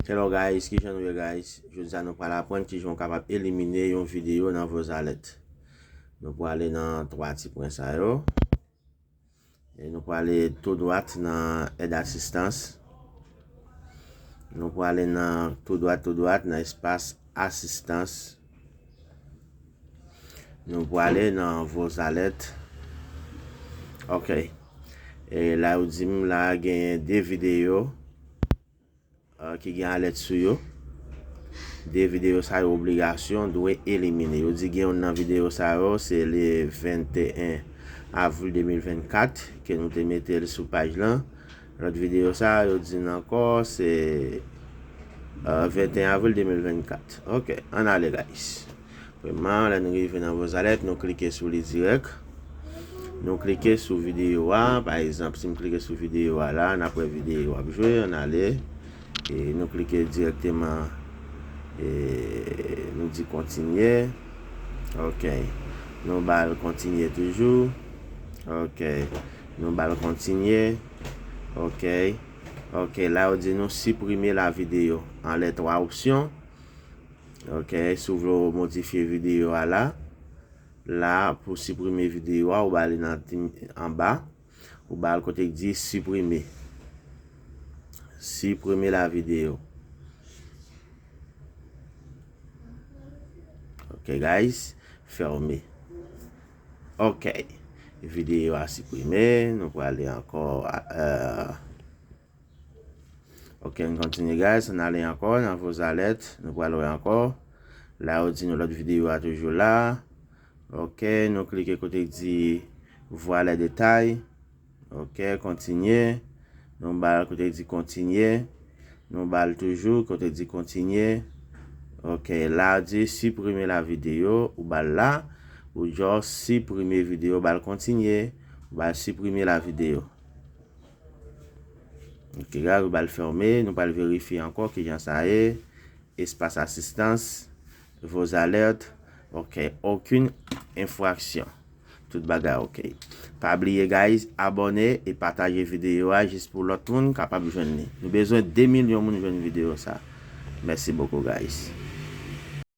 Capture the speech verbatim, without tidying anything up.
Hello guys, kijan nou ye guys? Jodi a nou pral aprann kijan w kapab elimine yon videyo nan Vozalèt. Nou pral ale nan twa ti pwen sa yo. E nou pral ale tou dwat nan èd asistans. Nou pral ale nan tou dwat, tou dwat nan espas asistans. Nou pral ale nan Vozalèt. Ok. E la yo di m la genyen de videyo ki gen alèt sou yo. De videyo sa yo obligasyon dwe elimine. Yo di gen youn nan videyo sa yo se le venteyen avril de mil vennkat ke nou te mete l sou paj lan. Lòt videyo sa yo di n ankò se venteyen avril de mil vennkat. Ok, ann ale guys. Premyèman, lè nou rive nan Vozalèt, nou klike sou li dirèk. Nou klike sou videyo a. Pa egzanp, si m klike sou videyo a la, n ap wè videyo ap jwe, ann ale. E nou klike dirèkteman, e nou di kontinye. Ok. Nou ba l kontinye toujou. Ok. Nou ba l kontinye. Ok. Ok, la yo di nou siprime la videyo. Anlè twa opsyon. Ok, si w vle w modifye videyo a la, la pou siprime videyo a, ou ba li nan anba, ou ba l kote k di siprime. Siprime la videyo. Ok guys, fèmen. Ok, videyo a siprime, nou prale ankò. Ok, n kontinye guys, n ale ankò nan Vozalèt, nou pral wè ankò. La yo di nou lòt videyo a toujou la. Ok, nou klike kote k di voir les détails. Ok, kontinye. Nou ba l kote k di kontinye. Nou ba l toujou kote k di kontinye. Ok, la yo di siprime la videyo, ou ba l la. Ou just siprime videyo, ba l kontinye. Ou ba l siprime la videyo. Ok, guys, ou ba l fèmen, nou pral verifye ankò kijan sa ye. Espas asistans, Vozalèt. Ok, okenn enfraksyon. Tout bagay ok. Pa bliye guys, abòne e pataje videyo a jis pou lòt moun kapab jwenn li. Nou bezwen de milyon moun jwenn videyo sa. Mèsi bokou guys.